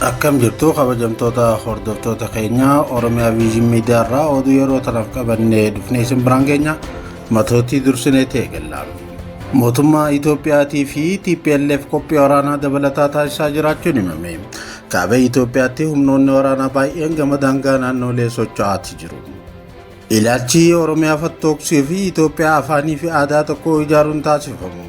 Akkam jirtu kabajamtoota hordoftoota keenya Oromiyaa Viizhin Miidiyaa irraa oduu yeroo tanaaf qabannee dhufnee isin biraan geenya matootii dursinee ta'e galla. Mootummaa Itoophiyaatii fi TPLF qophii waraanaa dabalataa taasisaa jiraachuun himame. Kaaba Itoophiyaatti humnoonni waraanaa baay'een gama daangaa naannolee socho'aati jiru. Ilaalchi Oromiyaa fattooksii fi Itoophiyaa afaanii fi aadaa tokko ijaaruun taasifamu.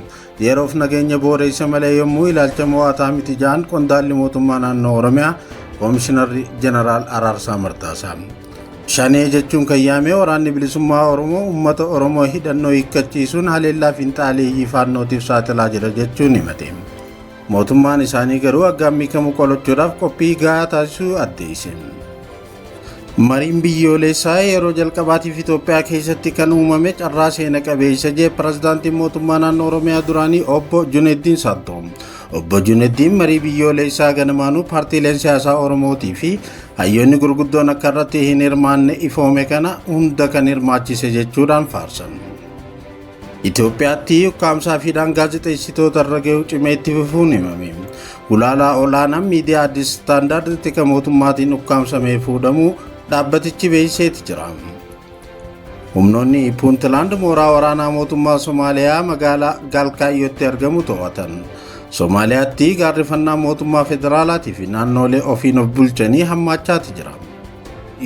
Yeroof nageenya booreessa malee yommuu ilaalcha mo'ataa miti ja'an qondaalli mootummaa naannoo Oromiyaa Koomishinarri Jeneraal Araarsaa Mardaasaa. Shanee jechuun kan yaame waraanni bilisummaa Oromoo uummata Oromoo hidhannoo hiikkachiisuun haleellaa finxaaleeyyii faannootiif saaxilaa jira jechuun himate. Mootummaan isaanii garuu aggaammii kamuu qolachuudhaaf qophii gahaa taasisuu addeesse. Mariin biyyoolessaa yeroo jalqabaatiif Itoophiyaa keessatti kan uumame carraa seena qabeessa jee pirezidaantiin mootummaa naannoo Oromiyaa duraanii obbo Juneeddiin Saaddoo. Obbo Juneeddiin marii biyyoolessaa ganamaanuu paartiileen siyaasaa Oromootii fi hayyoonni gurguddoon akka irratti hin hirmaanne ifoome kana hunda kan hirmaachise jechuudhaan faarsan. Itoophiyaatti ukkaamsaa fi hidhaan gaazexeessitoota irra gahu cimee itti fufuun himame. Gulaalaa olaanaan miidiyaa Addis Standard tika mootummaatiin ukkaamsamee fuudhamuu dhaabbatichi beeksiseeti jira. Humnoonni Puuntlaand mooraa waraanaa mootummaa Somaaliyaa magaalaa Gaalkaayyootti argamu to'atan. Somaaliyaatti gaarrifannaa mootummaa federaalaatii fi naannolee ofiin of bulchanii hammaachaati jira.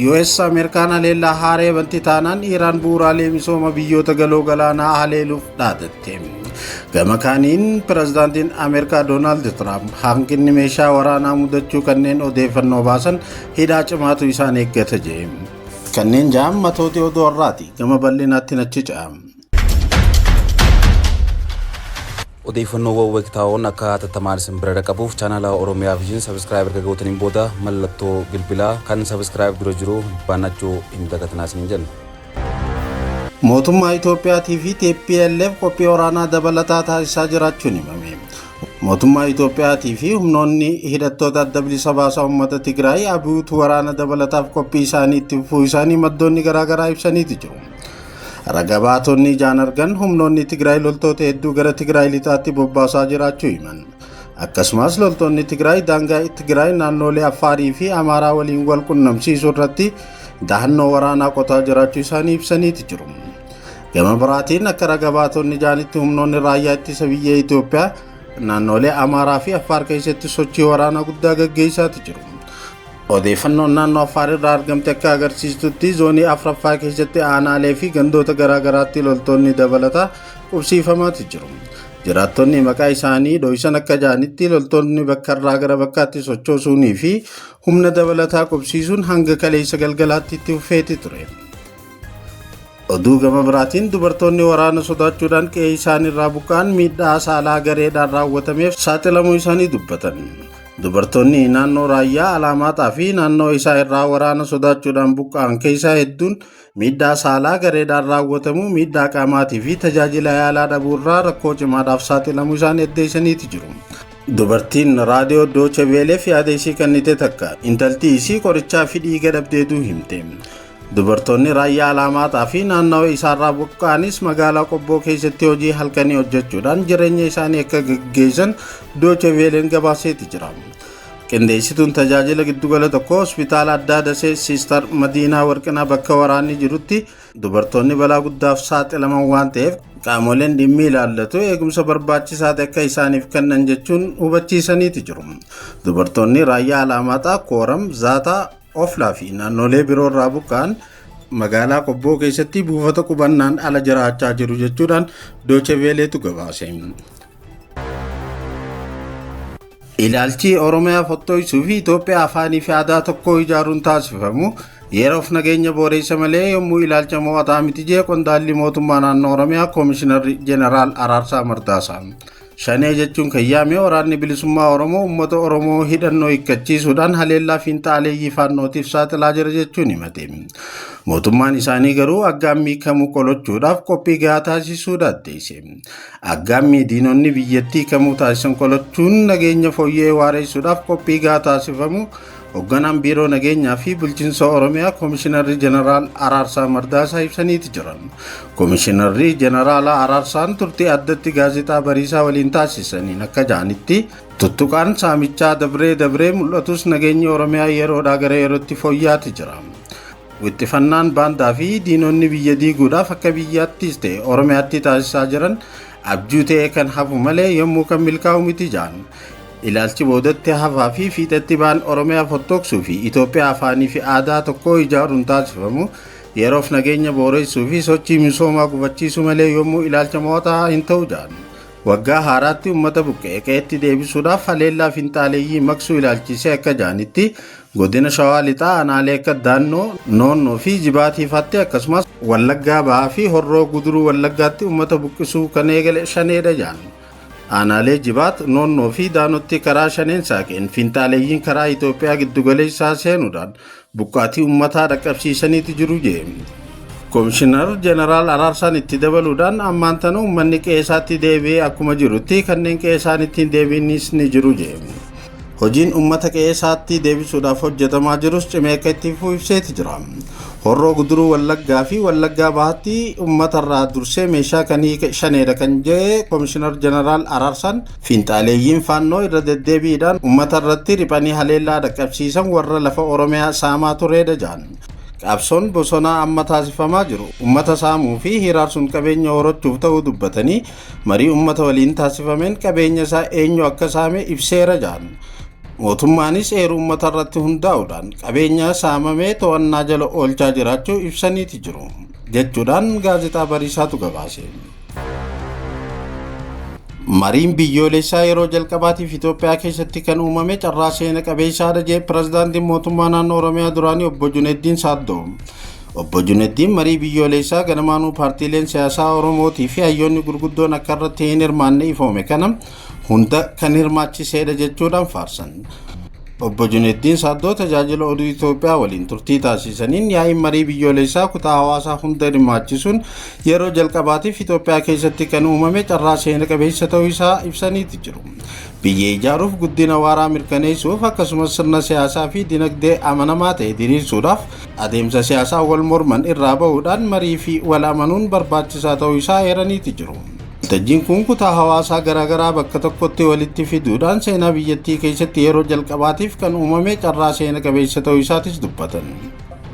US Ameerikaan haleellaa haaree banti taanaan Iraan bu'uuraalee misooma biyyoota galoo galaanaa haleeluuf dhaadatte. Gama kaaniin pirezidaantiin Ameerikaa Doonaald Tiraamp hanqinni meeshaa waraanaa mudachuu kanneen odeeffannoo baasan hidhaa cimaatu isaan eeggata jee. Kanneen ja'an matoota oduu har'aati. Gama bal'inaatti nachi ce'a. Odeeffannoowwan waqtaa'oon akka hatattamaan isin bira dhaqabuuf chaanala Oromiyaa Vision subscribe erga gootaniin booda mallattoo bilbilaa kan subscribe dura jiru baannachuu hin dagatinaa isiniin jenna. Mootummaa Itoophiyaatii fi TPLF qophii waraanaa dabalataa taasisaa jiraachuun himame. Mootummaa Itoophiyaatii fi humnoonni hidhattoota adda bilisa baasaa uummata Tigraay abuutu waraana dabalataaf qophii isaanii itti fufuu isaanii maddoonni garaagaraa ibsaniiti jiru. Raga baatonni ijaan argan humnoonni Tigraay loltoota hedduu gara Tigraay lixaatti bobbaasaa jiraachuu himan. Akkasumas loltoonni Tigraay daangaa Tigraay naannolee Affaarii fi Amaaraa waliin wal qunnamsiisuu irratti dahannoo waraanaa qotaa jiraachuu isaanii ibsaniiti jiru. Gama biraatiin akka raga baatonni jaanitti humnoonni raayyaa ittisa biyya Itoophiyaa naannolee Amaaraa fi Affaar keessatti sochii waraanaa guddaa gaggeessaati jiru. Odeeffannoon naannoo Affaar irraa argamte akka agarsiistutti zoonii afraffaa keessatti aanaalee fi gandoota garaagaraatti loltoonni dabalataa qubsiifamaati jiru. Jiraattonni maqaa isaanii dho'isan akka ja'anitti loltoonni bakka irraa gara bakkaatti sochoosuunii fi humna dabalataa qubsiisuun hanga kaleessa galgalaatti itti fufeeti ture. Oduu gama biraatiin dubartoonni waraana sodaachuudhaan qe'ee isaaniirraa buqqa'an miidhaa saalaa gareedhaan raawwatameef saaxilamuu isaanii dubbatan. Dubartoonni naannoo raayyaa Alaamaaxaa fi naannoo isaa irraa waraana sodaachuudhaan buqqa'an keessaa hedduun miidhaa saalaa gareedhaan raawwatamu, miidhaa qaamaatii fi tajaajila yaalaa dhabuurraa rakkoo cimaadhaaf saaxilamuu isaanii addeessaniiti jiru. Dubartiin raadiyoo Dooche Veeleef yaada ishii kennite takka intalti ishii qorichaa fi dhiiga dhabdeetu himte. Dubartoonni raayyaa Alaamaaxaa fi naannawa isaarraa buqqa'anis magaalaa Qobboo keessatti hojii halkanii hojjechuudhaan jireenya isaanii akka gaggeessan Dooche Veeleen gabaaseeti jira. Qindeessituun tajaajila giddugala tokko hospitaala addaa Dasee Siistar Madiinaa Warqinaa bakka waraanni jirutti dubartoonni balaa guddaaf saaxilaman waan ta'eef qaamoleen dhimmi ilaallatu eegumsa barbaachisaa ta'e akka isaaniif kennan jechuun hubachiisaniiti jiru. Dubartoonni raayyaa Alaamaaxaa, Kooram, Zaataa, Oflaa fi naannolee biroo irraa buqqa'an magaalaa Qobboo keessatti buufata qubannaan ala jiraachaa jiru jechuudhaan Dooche Veeleetu gabaase. Ilaalchi Oromiyaa fottoqsuu fi Itoophiyaa afaanii fi aadaa tokko ijaaruun taasifamu yeroof nageenya booreessa malee yommuu ilaalcha mo'ataa miti jee qondaalli mootummaa naannoo Oromiyaa Koomishinarri Jeneraal Araarsaa Mardaasaa. Shanee jechuun kan yaame waraanni bilisummaa Oromoo uummata Oromoo hidhannoo hiikkachiisuudhaan haleellaa fiinxaaleeyyii faannootiif saaxilaa jira jechuun himate. Mootummaan isaanii garuu aggaammii kamuu qolachuudhaaf qophii gahaa taasisuudha addeesse. Aggaammii diinonni biyyattii kamuu taasisan qolachuun nageenya fooyya'ee waareessuudhaaf qophii gahaa taasifamu hoogganaan biiroo nageenyaa fi bulchiinsa Oromiyaa Koomishinarri Jeneraal Araarsaa Mardaasaa ibsaniiti jiran. Koomishinarri Jeneraal Araarsaan turtii addatti gaazexaa Bariisaa waliin taasisaniin akka ja'anitti tuttuqaan saamichaa dabree dabree mul'atus nageenyi Oromiyaa yeroodhaa gara yerootti fooyya'aati jira. Wixxifannaan baandaa fi diinonni biyya diiguudhaaf akka biyyaattis ta'e Oromiyaatti taasisaa jiran abjuu ta'ee kan hafu malee yommuu kan milkaa'u miti ja'an. Ilaalchi boodatti hafaa fi fiixetti ba'an Oromiyaa fottoqsuu fi Itoophiyaa afaanii fi aadaa tokko ijaaruun taasifamu yeroof nageenya booreessuu fi sochii misoomaa gufachiisuu malee yommuu ilaalcha mo'ataa hin ta'u ja'an. Waggaa haaraatti uummata buqqa'e qe'eetti deebisuudhaaf haleellaa finxaaleeyyii maqsuu ilaalchisee akka ja'anitti godina Shawaa Lixaa aanaalee akka Daannoo, Noonnoo fi Jibaatiifaatti akkasumas Wallaggaa Bahaa fi Horroo Guduruu Wallaggaatti uummata buqqisuu kan eegale shaneedha ja'an. Aanaalee Jibaat, Noonnoo fi Daanootti karaa shaneen saaqeen finxaaleeyyiin karaa Itoophiyaa giddugaleessaa seenuudhaan buqqaatii uummataa dhaqqabsiisaniitu jiru jee. Koomishinar Jeneraal Araarsaan itti dabaluudhaan ammaan tana uummanni qe'eesaatti deebi'ee akkuma jirutti kanneen qe'eesaan ittiin deebi'inis ni jiru jee. Hojiin uummata qe'eesaatti deebisuudhaaf hojjetamaa jirus cimee akka itti fufu ibseeti jira. Horroo Guduruu Wallaggaa fi Wallaggaa Bahaatti uummatarraa dursee meeshaa kan hiike shaneedha kan jedhe Koomishinar Jeneraal Araarsaan finxaaleeyyiin faannoo irra deddeebiidhaan uummata irratti riphanii haleellaa dhaqqabsiisan warra lafa Oromiyaa saamaa tureedha jedhan. Qabsoon bosonaa amma taasifamaa jiru uummata saamuu fi hiraarsuun qabeenya horachuuf ta'uu dubbatanii marii uummata waliin taasifameen qabeenya isaa eenyu akka saame ibseera jedhan. Mootummaanis eeruu uummata irratti hundaa'uudhaan qabeenya saamamee to'annaa jala oolchaa jiraachuu ibsaniiti jiru jechuudhaan gaazexaa Bariisaatu gabaase. Mariin biyyoolessaa yeroo jalqabaatiif Itoophiyaa keessatti kan uumame carraa seena qabeessaadha jedhe pirezidaantiin mootummaa naannoo Oromiyaa duraanii obbo Juneddiin Saaddoo. Obbo Juneddiin marii biyyoolessaa ganamaanuu paartiileen siyaasaa Oromootii fi hayyoonni gurguddoon akka irratti hin hirmaanne ifoome kana hunda kan hirmaachiseedha jechuudhaan faarsan. Obbo Juneddiin Saaddoo tajaajila oduu Itoophiyaa waliin turtii taasisaniin yaa'iin marii biyyoolessaa kutaa hawaasaa hunda hirmaachisuun yeroo jalqabaatiif Itoophiyaa keessatti kan uumame carraa seena qabeessa ta'uu isaa ibsaniiti jiru. Biyya ijaaruuf guddina waaraa mirkaneessuuf akkasumas sirna siyaasaa fi dinagdee amanamaa ta'e diriirsuudhaaf adeemsa siyaasaa wal morman irraa bahuudhaan marii fi wal amanuun barbaachisaa ta'uu isaa eeraniiti jiru. Waltajjiin kun kutaa hawaasaa garaagaraa bakka tokkotti walitti fiduudhaan seenaa biyyattii keessatti yeroo jalqabaatiif kan uumame carraa seena qabeessa ta'uu isaatis dubbatan.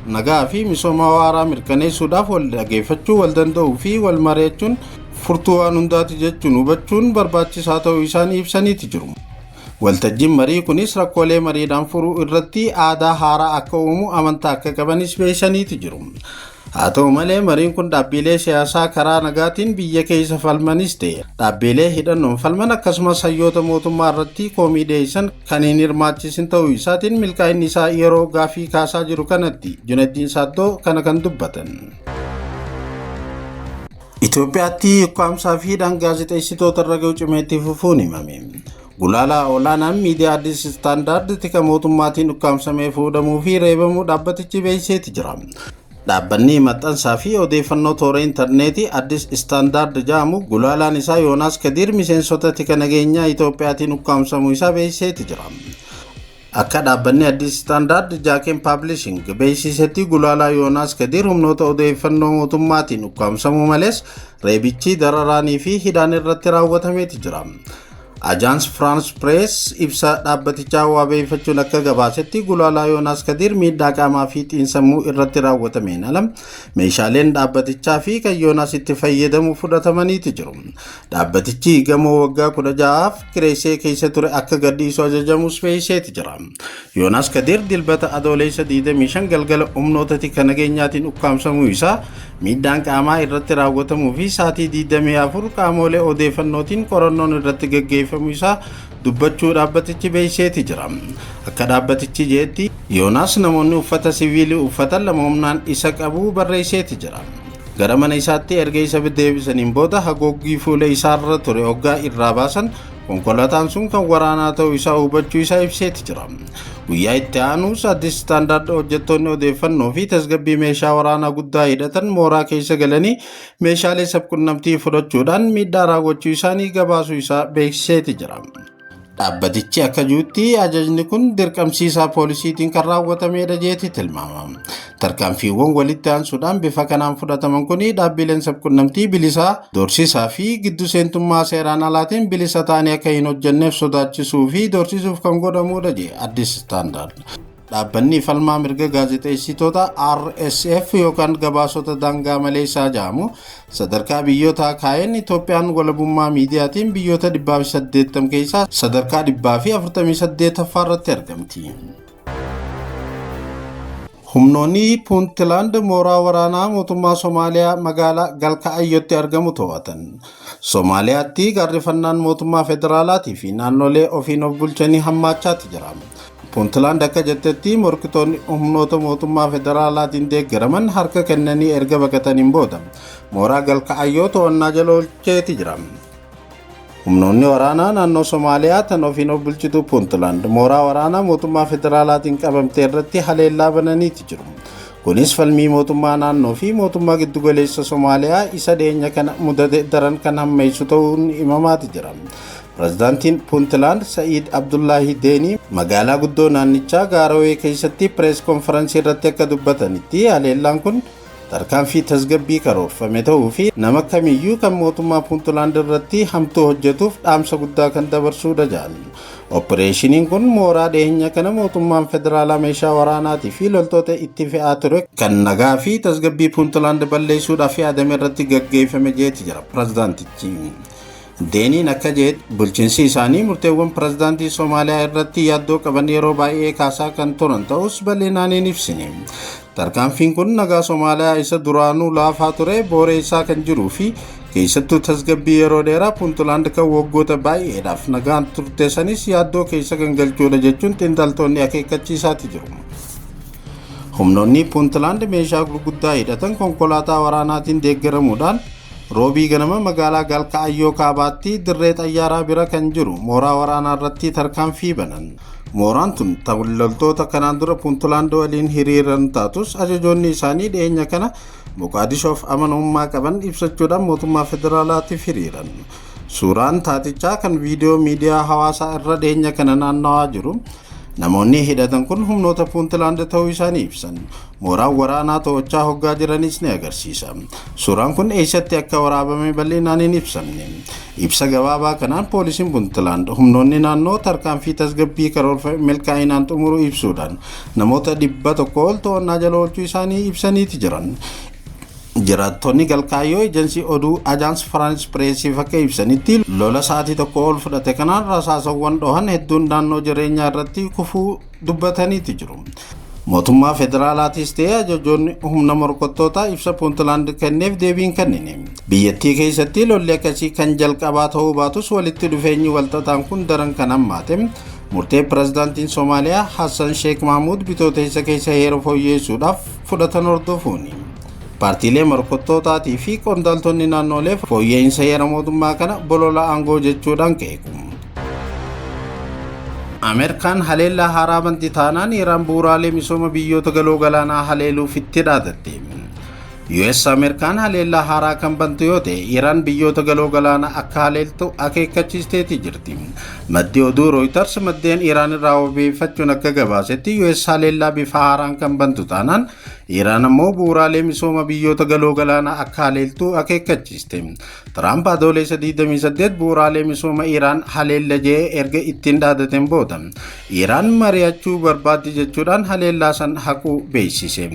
Nagaa fi misooma waaraa mirkaneessuudhaaf wal dhageeffachuu, wal danda'uu fi wal mari'achuun furtuu waan hundaati jechuun hubachuun barbaachisaa ta'uu isaanii ibsaniiti jiru. Waltajjiin marii kunis rakkoolee mariidhaan furuu irratti aadaa haaraa akka uumu amantaa akka qabanis beeksisaniiti jiru. Haa ta'u malee mariin kun dhaabbilee siyaasaa karaa nagaatiin biyya keessa falmanis ta'e dhaabbilee hidhannoon falman akkasumas hayyoota mootummaa irratti komii dhiyeessan kan hin hirmaachisin ta'uu isaatiin milkaa'inni isaa yeroo gaafii kaasaa jiru kanatti Juneddiin Saaddoo kana kan dubbatan. Itoophiyaatti ukkaamsaa fi hidhaan gaazexeessitoota irra ga'u cimee itti fufuun himame. Gulaalaa olaanaan miidiyaa Addis Istaandaard tika mootummaatiin ukkaamsamee fuudhamuu fi reebamuu dhaabbatichi beeksiseeti jira. Dhaabbanni maxxansaa fi odeeffannoo toora intarneetii Addis Istaandaard jedhamu gulaalaan isaa Yoonaas Kadiir miseensota tika nageenyaa Itoophiyaatiin ukkaamsamuu isaa beeksiseeti jira. Akka dhaabbanni Addis Istaandaard Jaakeen Paablishing beeksisetti gulaalaa Yoonaas Kadiir humnoota odeeffannoo mootummaatiin ukkaamsamuu malees reebichi dararaanii fi hidhaan irratti raawwatameeti jira. Ajaans Firaans Pirees ibsa dhaabbatichaa wabeeffachuun akka gabaasetti gulaalaa Yoonaas Kadiir miidhaa qaamaa fi xiinsammuu irratti raawwatameen ala meeshaaleen dhaabbatichaa fi kan Yoonaas itti fayyadamu fudhatamaniiti jiru. Dhaabbatichi gamoo waggaa 16f kireessee keessa ture akka gadhiisu ajajamus beeksiseeti jira. Yoonaas Kadiir dilbata adoolessa 25 galgala humnoota tika nageenyaatiin ukkaamsamuu isaa miidhaan qaamaa irratti raawwatamuu fi sa'aatii 24 qaamolee odeeffannootiin qorannoon irratti gaggeeffamuu isaa dubbachuu dhaabbatichi beeksiseeti jira. Akka dhaabbatichi jedhetti Yoonaas namoonni uffata siviilii uffatan lama humnaan isa qabuu barreesseeti jira. Gara mana isaatti erga isa deebisaniin booda haguuggii fuula isaarra ture hoggaa irraa baasan Konkolaataan sun kan waraanaa ta'uu isaa hubachuu isaa ibseeti jira. Guyyaa itti aanus Addis Standard hojjettoonni odeeffannoo fi tasgabbii meeshaa waraanaa guddaa hidhatan mooraa keessa galanii meeshaalee sabqunnamtii fudhachuudhaan miidhaa raawwachuu isaanii gabaasuu isaa beeksiseeti jira. Dhaabbatichi akka jirutti ajajni kun dirqamsiisaa poolisiitiin kan raawwatamedha jeeti tilmaamama. Tarkaanfiiwwan walitti aansuudhaan bifa kanaan fudhataman kun dhaabbileen sabqunnamtii bilisaa doorsisaa fi giddu seentummaa seeraan alaatiin bilisa ta'anii akka hin hojjenneef sodaachisuu fi doorsisuuf kan godhamudha jee Addis Standard. Dhaabbanni falmaa mirga gaazexeessitoota RSF yookaan gabaasota daangaa malee isaa jedhamu sadarkaa biyyoota kaa'een Itoophiyaan walabummaa miidiyaatiin biyyoota 180 keessaa sadarkaa 148ffaa irratti argamti. Humnoonni Puuntland mooraa waraanaa mootummaa Somaaliyaa magaalaa Galka'ayyotti argamu to'atan. Somaaliyaatti gaarrifannaan mootummaa federaalaatii fi naannolee ofiin of bulchanii hammaachaati jira. Puuntland akka jettetti morkitoonni humnoota mootummaa federaalaatiin deeggaraman harka kennanii erga baqataniin booda mooraa Galka'ayyoo to'annaa jala oolcheeti jira. Humnoonni waraanaa naannoo Somaaliyaa tan ofiin of bulchitu Puuntland mooraa waraanaa mootummaa federaalaatiin qabamte irratti haleellaa bananiiti jiru. Kunis falmii mootummaa naannoo fi mootummaa giddugaleessa Somaaliyaa isa dhiyeenya kana mudate daran kan hammeessu ta'uun himamaati jira. Pireezidaantiin Puuntland Sa'iid Abdullaahi Deenii magaalaa guddoo naannichaa Gaarawee keessatti pirees konferansii irratti akka dubbatanitti haleellaan kun tarkaanfii tasgabbii karoorfame ta'uu fi nama kamiyyuu kan mootummaa Puuntland irratti hamtuu hojjetuuf dhaamsa guddaa kan dabarsuudha jedhan. Opereeshiniin kun mooraa dhiyeenya kana mootummaan federaalaa meeshaa waraanaatii fi loltoota itti fe'aa ture kan nagaa fi tasgabbii Puuntland balleessuudhaaf yaadame irratti gaggeeffame jeeti jira pireezidaantichi. Deeniin akka jedhe bulchiinsi isaanii murteewwan pireezidaantii Somaaliyaa irratti yaaddoo qaban yeroo baay'ee kaasaa kan turan ta'us bal'inaan hin ibsine. Tarkaanfiin kun nagaa Somaaliyaa isa duraanuu laafaa ture booreessaa kan jiruu fi keessattuu tasgabbii yeroo dheeraa Puuntland kan waggoota baay'eedhaaf nagaan turte sanis yaaddoo keessa kan galchuudha jechuun xiinxaltoonni akeekkachiisaati jiru. Humnoonni Puuntland meeshaa gurguddaa hidhatan konkolaataa waraanaatiin deeggaramuudhaan roobii ganama magaalaa Galka'ayyoo kaabaatti dirree xayyaaraa bira kan jiru mooraa waraanaa irratti tarkaanfii banan. Mooraan tun loltoota kanaan dura Puuntland waliin hiriiran taatus ajajoonni isaanii dhiyeenya kana Moqaadishoof amanamummaa qaban ibsachuudhaan mootummaa federaalaatiif hiriiran. Suuraan taatichaa kan viidiyoo miidiyaa hawaasaa irra dhiyeenya kana naannawaa jiru namoonni hidhatan kun humnoota Puuntland ta'uu isaanii ibsan. Mooraan waraanaa to'achaa hoggaa jiranis ni agarsiisa. Suuraan kun eessatti akka waraabame bal'inaan hin ibsamne. Ibsa gabaabaa kanaan poolisiin Puuntland humnoonni naannoo tarkaanfii tasgabbii karoorfame milkaa'inaan xumuruu ibsuudhaan namoota 100 ol to'annaa jala oolchuu isaanii ibsaniiti jiran. Jiraattonni Galkaayyoo ejensii oduu Ajaans Firaans Pireesiif akka ibsanitti lola sa'aatii tokko ol fudhate kanaan rasaasawwan dhohan hedduun naannoo jireenyaa irratti kufuu dubbataniiti jiru. Mootummaa federaalaatis ta'e ajajoonni humna morkattootaa ibsa Puuntland kenneef deebiin kennine. Biyyattii keessatti lolli akkasii kan jalqabaa ta'uu baatus walitti dhufeenyi walxaxaan kun daran kan hammaate murtee pireezidaantiin Somaaliyaa Hassan Sheekh Mahmud bitootessa keessa heera fooyyeessuudhaaf fudhatan hordofuuni. Paartiilee morkattootaatii fi qondaaltonni naannolee fooyya'insa heera mootummaa kana bolola aangoo jechuudhaan qeequ. Ameerikaan haleellaa haaraa banti taanaan Iraan bu'uuraalee misooma biyyoota galoo galaanaa haleeluuf itti dhaadatte. US Ameerikaan haleellaa haaraa kan bantu yoo ta'e Iraan biyyoota galoo galaanaa akka haleeltu akeekkachiisteeti jirti. Maddi oduu Reuters maddeen Iraan irraa wabeeffachuun akka gabaasetti US haleellaa bifa haaraan kan bantu taanaan Iraan ammoo bu'uuraalee misooma biyyoota galoo galaanaa akka haleeltu akeekkachiiste. Tiraamp adoolessa 28 bu'uuraalee misooma Iraan haleella jee erga ittiin dhaadateen booda Iraan mari'achuu barbaaddi jechuudhaan haleellaa san haquu beeksise.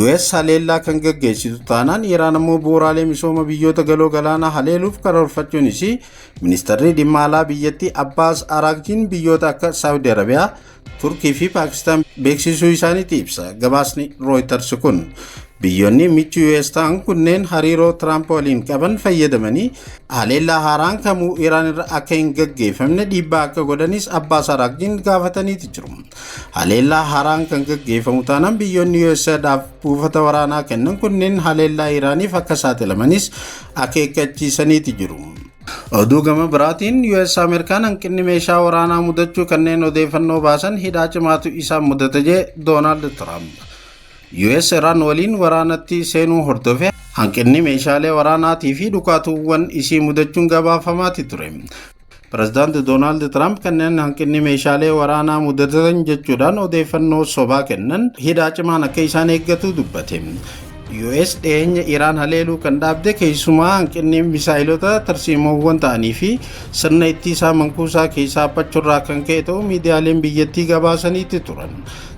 US haleellaa kan gaggeessitu taanaan Iraan ammoo bu'uuraalee misooma biyyoota galoo galaanaa haleeluuf karoorfachuunis ministeerri dhimma alaa biyyattii Abbaas Araagchiin biyyoota akka Saawudi Arabiyaa, Turkii fi Paakistaan beeksisuu isaaniiti ibsa. Gabaasni Reuters kun biyyoonni michuu US ta'an kunneen hariiroo Tiraamp waliin qaban fayyadamanii haleellaa haaraan kamuu Iraan irra akka hin gaggeeffamne dhiibbaa akka godhanis Abbaas Araagchiin gaafataniiti jiru. Haleellaa haaraan kan gaggeeffamu taanaan biyyoonni USAdhaaf buufata waraanaa kennan kunneen haleellaa Iraaniif akka saaxilamanis akeekkachiisaniiti jiru. Oduu gama biraatiin, US Ameerikaan hanqinni meeshaa waraanaa mudachuu kanneen odeeffannoo baasan hidhaa cimaatu isaan mudata jee Doonaald Tiraamp. US Iraan waliin waraanatti seenuu hordofe hanqinni meeshaalee waraanaatii fi dhukaatuuwwan isii mudachuun gabaafamaati ture. Pireezidaanti Doonaald Tiraamp kanneen hanqinni meeshaalee waraanaa mudatan jechuudhaan odeeffannoo sobaa kennan hidhaa cimaan akka isaan eeggatu dubbate. US dhiyeenya Iraan haleeluu kan dhaabde keessumaa hanqinni misaayilota tarsiimoowwan ta'anii fi sirna ittisaa mankuusaa keessaa haphachuurraa kan ka'e ta'uu miidiyaaleen biyyattii gabaasaniitti turan.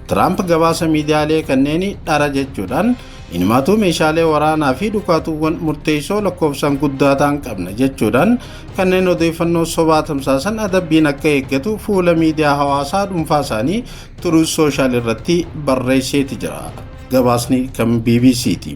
Tiraamp gabaasa miidiyaalee kanneen dhara jechuudhaan, inumaatuu meeshaalee waraanaa fi dhukaatuuwwan murteessoo lakkoofsaan guddaa ta'an qabna jechuudhaan, kanneen odeeffannoo sobaa tamsaasan adabbiin akka eeggatu fuula miidiyaa hawaasaa dhuunfaa isaanii Truth Social irratti barreesseeti jira. Gabaasni kan BBCti.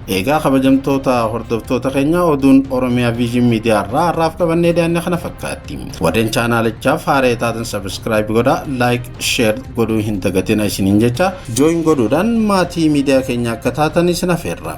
Egaa kabajamtoota hordoftoota keenya, oduun Oromiyaa Vision Miidiyaa irraa har'aaf qabannee dhiyaanne kana fakkaatti. Warreen chaanaalichaaf haaree taatan subscribe godhaa, like, share godhuu hin dagatina isiniin jecha, join godhuudhaan maatii miidiyaa keenya akka taatan isin afeerra.